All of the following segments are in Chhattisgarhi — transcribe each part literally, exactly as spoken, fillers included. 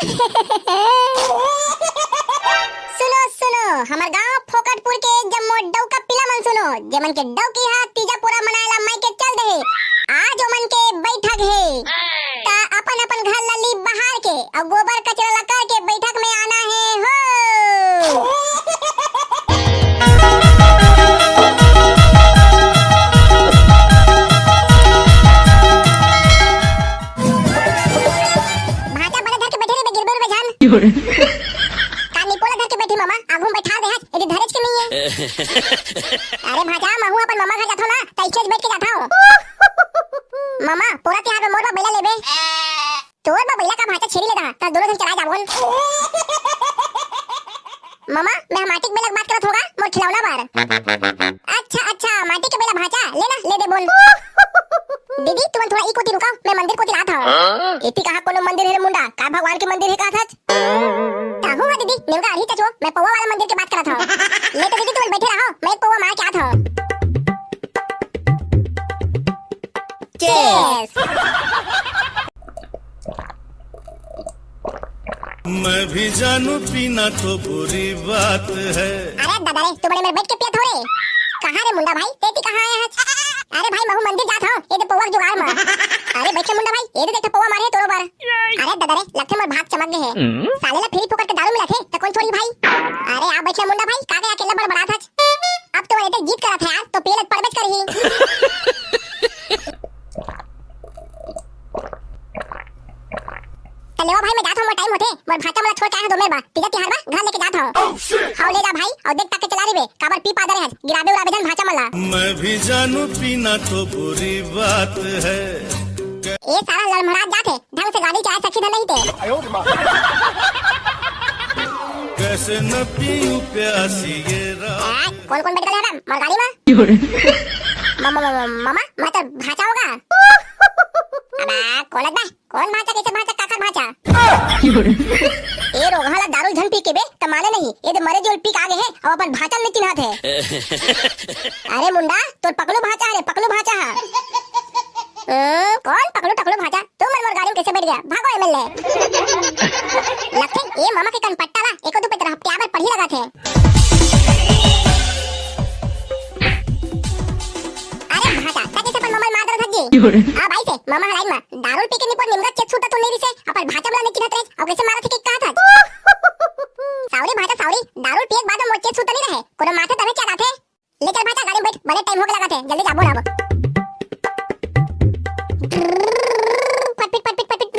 सुनो, सुनो, हमर गांव फोकटपुर के जम्मो डौका पिला मन सुनो, जेमन के डौकी ह तीजा पूरा मनाए ला माई के चल दे। आज ओमन के बैठक हे, त अपन अपन घर ला लीप बहार के अउ गोबर कचरा ला करके बैठक में आना हे हो। भांचा बने धर के बैठे रहिबे, गिरबे उरबे झन। का निपोला धर के बैठी ममा, आगू में बैठा दे हस, एदे धरेच के नहीं है। अरे भांचा, महू अपन ममा घर जाथो ना, त इसने बैठ के जाथो। ममा, पूरा तिहार में मोर बर बइला लेबे। तोर बर बइला का भांचा, छेरी ले रहा, त दोनों झन चला जाबोन। ममा, मैं हमाटिक बेलक बात करत होगा, मोर खिलौना बर। अच्छा, अच्छा, माटी के बेला भांचा, ले ना, ले दे बोल। दीदी, तुमन थोड़ा ई कोती रुका, मैं मंदिर कोती आत हूँ। एती कहाँ कोनो मंदिर हे रे मुंडा? का भगवान के मंदिर हे का सच? ताहू हा दीदी, नेमका अरही चचो, मैं पौवा वाला मंदिर के बात करत हूँ। ले तो दीदी, तुमन बैठे रहो, मैं एक पौवा मार के आत हूँ। Cheers। मैं भी जानू पीना तो बुरी बात है। अरे दादा रे, तू बड़े मेर बैठ के पियत हो रे। कहाँ रे मुंडा भाई, तेती कहाँ आया है? अरे भाई, महू मंदिर जात हूँ, ये दे पौवा के जुगाड़ में। अरे बैठ ले मुंडा भाई, ये दे देख तो पौवा मारे तोरो बर। अरे दादा रे, लगथे मोर भाग चमक गए है। साले ला फ्री फोकट के दारू मिला थे, तो कौन छोड़ी भाई? अरे आ बैठ ले मुंडा भाई, का गया अकेला बड़बड़ात हच? अब तो ये जीत करत है यार, तो पिए लग पड़बेच करही। त लेवा भाई, मैं जात हूँ, मोर टाइम होथे, मोर भांचा मोला छोड़ के आए हे दो मेर बा, तीजा तिहार बा, घर लेके जात हूँ। हाव ले जा भाई, अउ देख ताक के चला रहिबे, काबर पी पादे रहे हस, गिराबे उराबे झन भांचा मन ला। मैं भी जानू पीना तो बुरी बात है। ए सारा लड़मड़ात जात हे, ढंग से गाड़ी चलाए सखी धन नहीं ते। कैसे न पीऊं प्यासी ये रात। ए, कौन कौन बैठ गए हरम मोर गाड़ी में? म-, म-, म-, म-, ममा, मैं तो भांचा होगा। अबा, कौन बा? कौन भांचा, कैसे भांचा, काकर भांचा? ए रोगहा ला दारू झन पी के बे, त माने नहीं। ये दे मरे जो पी के आगे है, अब अपन भांचा नहीं चिन्हात है। अरे मुंडा, तोर पकलू भांचा है रे, पकलू भांचा है। हम्म, कौन पकलू टकलू भांचा? तू मन मोर गाड़ी में कैसे बैठ गया? भागो एमएलए। लगथे ए ममा के कनपट्टा ला, एको दू पे तरह प्याबर पढ़ी लगा थे। अरे भांचा, ता कैसे अपन ममा मार दरत हस जी? आ भाई से, ममा हलाई मा, दारू पी के निपोर निमगा चेत छूटा तो नहीं रिसे, अपन भांचा मला नहीं चिन्हत रे, अब कैसे मारत है कि कहा था? सावरी भांचा सावरी, दारू पिए के बाद में मोर चेत छूटा नहीं रहे, कोनो माथे तबे चढ़ाथे। ले चल भांचा, गाड़ी में बैठ, बने टाइम होके लगा थे, जल्दी जाबो ना अब। पटपिट, पटपिट, पटपिट।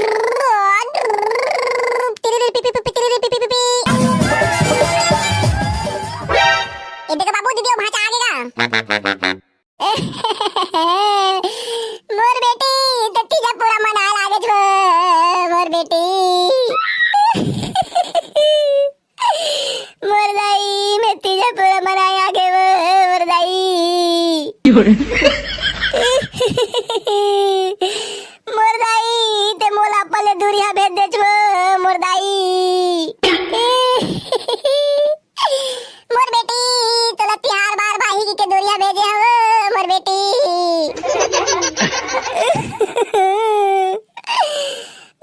तिरिरी पी, पी, पी, पी, तिरिरी पी, पी, पी, पी। ए देखो बाबू, दीदी, वो भांचा आगे का। मोर बेटी, तो तीजा पूरा मनाए लागे छो, मोर बेटी। मोर दाई, मैं तीजा पूरा मनाए आगे वो, मोर दाई। मोर दाई, ते मोला अपन ले दूरिहा भेज दे छो, मोर दाई। मोर बेटी, तोला तिहार बार भाई के दूरिहा भेजे हव, मोर बेटी।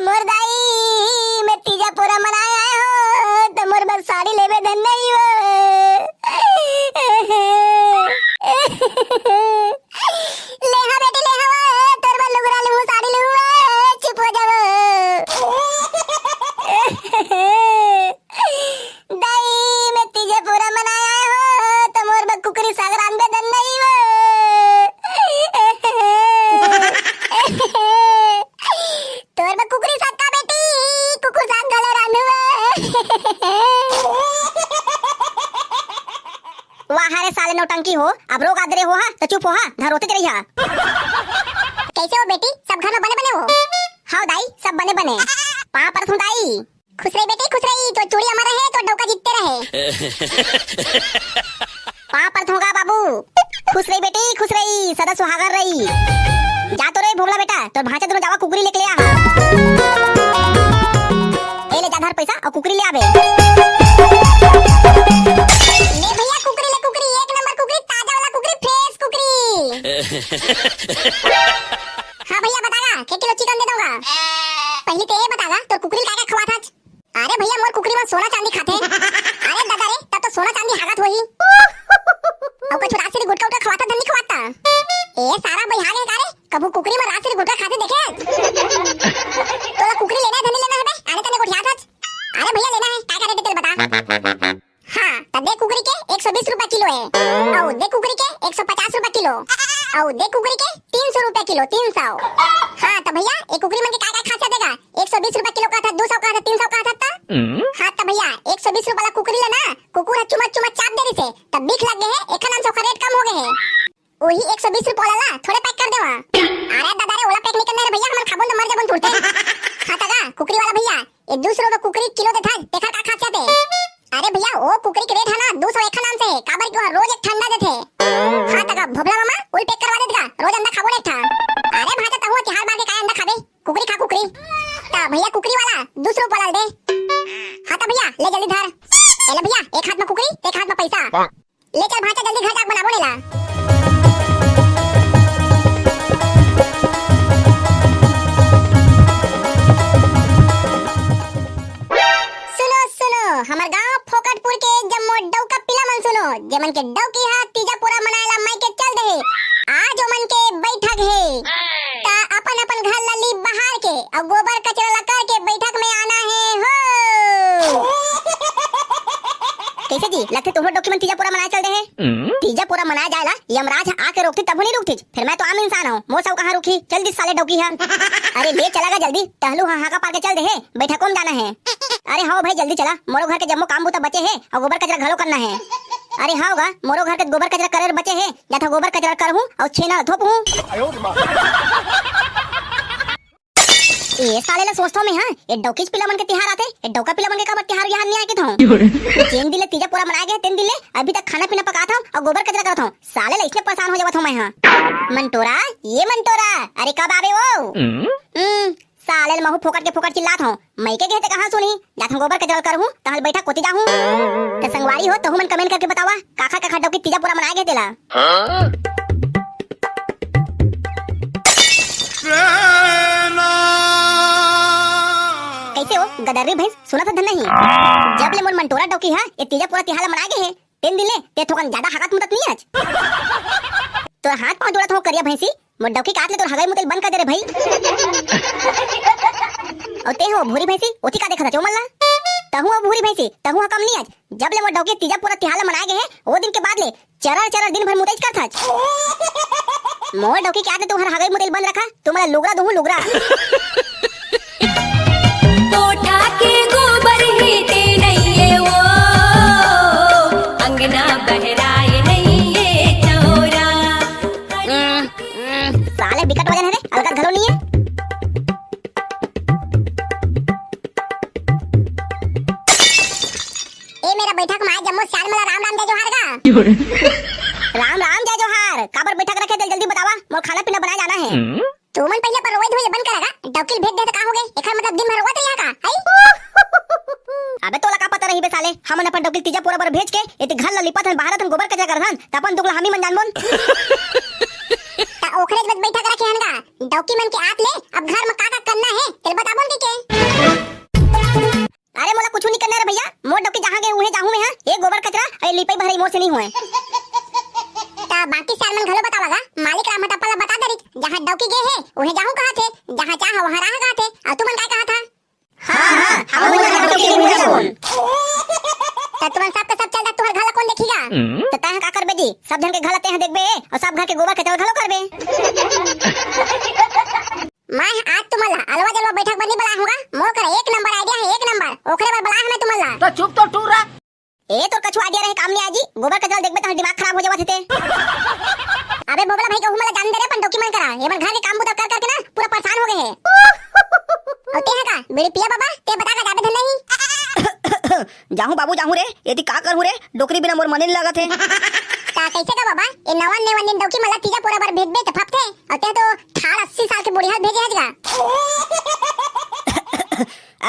मोर दाई, मैं तीजा पूरा मनाए आए हो, त मोर बर साड़ी लेबे धन नहीं हो। ले हा बेटी, ले हा, तोर बर लुगरा लेहूं, साड़ी लेहूं, चुप हो जाव। दाई, मैं तीजा पूरा मनाए आए हो, त मोर बर कुकरी साग रांधबे धन नहीं हो। तोर बर कुकरी साग का बेटी, कुकुर साग घलो रांधू। वाह रे साले नौटंकी हो, अब रोग आदरे हो हा, त चुप हो हा, धरोते के रही हा। कैसे हो बेटी, सब घर में बने बने हो? हाव दाई, सब बने बने। पाँव परत हूँ दाई। खुश रही बेटी, खुश रही, तो चूड़ी अमर रहे, तो डौका जीतते रहे। पाँव परत हूँ गा बाबू। खुश रही बेटी, खुश रही, सदा सुहागन रही। जा तो रे भोगला बेटा, तोर भांचा दोनों जावा कुकरी लेके ले आ। ए ले जा धर पैसा अउ कुकरी ले आबे। ले भैया कुकरी ले कुकरी, एक नंबर कुकरी, ताजा वाला कुकरी, फ्रेश कुकरी। हाँ भैया बतागा, के किलो चिकन दे दोगा? पहली ते ये बतागा, तोर कुकरी का का खवाथा? हाँ, त दे कुकरी के एक सौ बीस रुपया किलो हे, अउ दे कुकरी के एक सौ पचास रुपया किलो, अउ दे कुकरी के तीन सौ रुपया किलो, तीन सौ। हाँ, त भैया, ए कुकरी मन के का का खासियत हे गा? एक सौ बीस रुपया किलो कहत हस, दू सौ कहत हस, तीन सौ कहत हस त? हाँ, त भैया, एक सौ बीस रुपया वाला कुकरी ला ना, कुकुर ह चुमत चुमत चाप दे रिहिसे, त बिख लग गे हे, एखर नाम से ओखर रेट कम हो गे हे। ओही एक सौ बीस रुपया वाला ला थोड़े पैक कर देवा। अरे दादा रे, ओला पैक नइ करना रे भैया, हमन खाबो त मर जाबो तुरते। हाँ त गा, कुकरी वाला भैया, ए दू सौ रुपया कुकरी किलो देथस, तेखर का खासियत हे? अरे भैया, ओ कुकरी के रेट हे ना दू सौ एखर नाम से हे, काबर कि ओह रोज एक ठा अंडा देथे। हाँ त गा, भोभला मामा, ओला पैक करवा देत गा, रोज अंडा खाबो ना एक ठा। अरे भांचा, तहूँ तिहार बार के काय अंडा खाबे? कुकरी खा कुकरी। त भैया, कुकरी वाला दू सौ रुपया वाला दे। हाँ त भैया, ले जल्दी धर। ए ले भैया, एक हाथ म कुकरी, एक हाथ म पैसा। ले चल भांचा, जल्दी घर जाके बनाबो एला। सुनो, सुनो, हमर गांव फोकटपुर के जम्मो डौका पिला मन सुनो, जेमन के डौकी ह तीजा पोरा मनाए ला मायके चल दे हे, आज ओमन के बैठक हे। त अपन अपन घर ला लीप बहार के अउ गोबर कचरा ला करके बैठक में आना हे हो। कइसे जी, लगथे तोहरो डौकी मन तीजा पोरा मनाए चल दे हे? तीजा पोरा मनाए जाए ला यमराज ह आके रोकतिस तभो नइ रुकतिस। फेर मैं तो आम इंसान हंव, मोर से कहाँ रुकही? चल दिस साले डौकी ह। अरे ले चला गा जल्दी, टहलू ह हांका पार के चल दे हे, बैठक में जाना हे। अरे हव भाई, जल्दी चला, मोरो घर के जम्मो काम बूता बचे हे अउ गोबर कचरा घलो करना हे। अरे हव गा, मोरो घर के गोबर कचरा करे बचे हे, जाथंव गोबर कचरा करहूं अउ छेना ल थोपहूं। ए साले ला सोचथंव मैं, हाँ, ए डौकीच पिला मन के तिहार आथे, ए डौका पिला मन के काबर तिहार बिहार नइ आए कथंव। जेन दिन ले तीजा पोरा मनाए गे, तेन दिन ले अभी तक खाना पीना पकाथंव अउ गोबर कचरा करथंव। साले ला इसने परेशान हो जावत हंव मैं, हाँ। मंटोरा, ए मंटोरा, अरे कब आबे ओ? हम्म, साले ल महू फोकट के फोकट चिल्लात हंव। मायके गे हे त कहाँ सुनही? जाथंव गोबर कचरा ल करहूं, तहां ले बैठक कोती जाहूं। त संगवारी हो, तहू मन comment करके बतावा, काखर काखर डौकी तीजा पोरा मनाए गे हे तेला। कइसे ओ गदर्री भैंस, सुनत हस धन नहीं? जब ले मोर मंटोरा डौकी ह ए तीजा पोरा तिहार ल मनाए गे हे, तेन दिन ले ते थोकन जादा हाकत मुतत नइ हस। तोर हाथ पांव जोड़त हंव करिया भैंसी, मोर डौकी के आत ले तोर हगई मुतई ल बंद कर दे रे भई। अउ ते हो भूरी भैंसी, ओती का देखत हस ओमन ला? तहूं हो भूरी भैंसी, तहूं ह कम नइ हस। जब ले मोर डौकी तीजा पोरा तिहार ल मनाए गे हे, ओ दिन के बाद ले चरर चरर दिन भर मुतईच करथस। मोर डौकी के आत ले तुंहर हगई मुतई ल बंद रखा, तुमन ला लुगरा दुहूं लुगरा। कोठा के गोबर हे ते नइये वो, अंगना बहराए नइये चौरा। उम, उम, साले बिकट वजन हे रे, अलगत घलो नइये। ए मेरा बैठक म आए जम्मो सियान मन ला राम राम जय जोहार गा। राम राम जय जोहार, काबर बैठक रखे तेला जल्दी बतावा, मोर खाना पीना बनाए जाना हे। तुमन पहिले अपन रोवई धोवई ल बंद करा गा। डौकी ल भेज दे त का होगे? एखर मतलब दिन भर रोवत रहिहा का? हई? अबे तोला का पता रही बे साले, हमन अपन डौकी ल तीजा पोरा बर भेज के एती घर ल लिपत हन, बहारत हन, गोबर कचरा करत हन, त अपन दुख ल हमी मन जानबोन। त ओखरे बर बैठक रखे हन गा। डौकी मन के आत ले अब घर म का का करना हे, तेला बताबोन कहिके। अरे मोला कुछु नइ करना रे भैया, मोर डौकी जहाँ गे उहें जाहूँ मैं, हाँ। ए गोबर कचरा, ए लिपई बहरई मोर से नइ होय। त बाकी सियान मन घलो बतावा गा, मालिक राम ह त अपन ला बता दे रिहिस, जहाँ डौकी गे हे, उहें जाहूँ कहत हे, जहाँ चाह वहाँ राह कहत हे, अउ तुमन काय कहत हा? हाँ, हाँ, हमन जहाँ डौकी गे उहें जाहूँ। त तुमन सब के सब चल जा, तुंहर घर ला कोन देखही गा? त तैं ह का करबे जी, सब झन के घर ला तैं ह देखबे, अउ सब घर के गोबर कचरा घलो करबे। मैं आज तुमन ला अलवा जलवा बैठक बर नइ बलाए हंव गा, मोर करा एक नंबर idea हे, एक नंबर, ओखरे बर बलाए हंव मैं तुमन ला। तो चुप तो टूरा। ए तोर कछु idea रहे काम नइ आय जी, गोबर कचरा देखबे त दिमाग खराब हो जावत हे ते। अबे बोबला भाई, कहूँ मोला जान दे रे, अपन डौकी मन करा, ये मन घर के काम बुता कर करके ना पूरा परेशान हो गे हे। अउ ते ह का बीड़ी पिया बाबा, ते बता का जाबे धन नहीं। जाहूँ बाबू जाहूँ रे, एती का करहूँ रे, डोकरी बिना मोर मने नइ लागत हे। का कइसे का बाबा, ए नवा नेवन दिन डौकी मन ला तीजा पोरा बर भेजबे त फपथे, अउ ते तो ठाड़ अस्सी साल के बुढ़िया भेजे हस गा।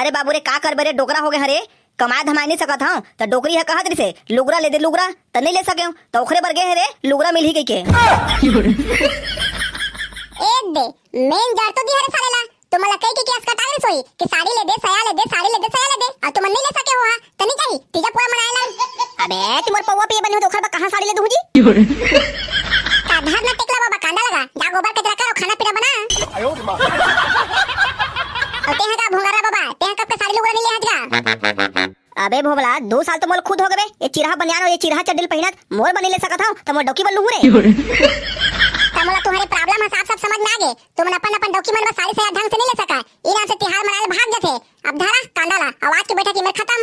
अरे बाबू रे, का करबे रे, डोकरा हो गे हरे, कमाए धमाए नइ सकत हंव, त डोकरी ह कहत रिसे, "लुगरा ले दे लुगरा," त नइ ले सकेंव, त ओखरे बर गे हे रे, लुगरा मिलही कहिके। ए दे, मेन जर तो दिहा रे साले ला, तुमन ला कहि के असकटागे सोई कि साड़ी ले दे, सया ले दे, साड़ी ले दे, सया ले दे। अउ तुमन नइ ले सके हो हा, त नइ जाही, तीजा पोरा मनाए ला। अबे, तुमन पौवा पिए बने हो त ओखर बर कहाँ साड़ी ले दूँ जी? का धर ना टेकला बाबा, कांदा लगा, जा गोबर कचरा कर अउ खाना पीना बना। अउ तेहा का भोंगरा बाबा, तेहा कब के साड़ी लुगरा नइ ले हस गा? अबे भोभला, दो साल तो मोला खुद हो गए, ये चिरहा बनियान अउ ये चिरहा चड्डी ल पहिनत, मोर बर नइ ले सकत हव, त मोर डौकी बर लूहूं रे। त मोला तुम्हारे प्रॉब्लम ह साफ साफ समझ में आ गे। तुमन अपन अपन डौकी मन बर साड़ी साया ढंग से नइ ले सका, ई नाम से तिहार मनाए ल भाग जथे। अब धरा कांदा ला, आज के बैठक इमेर खत्म।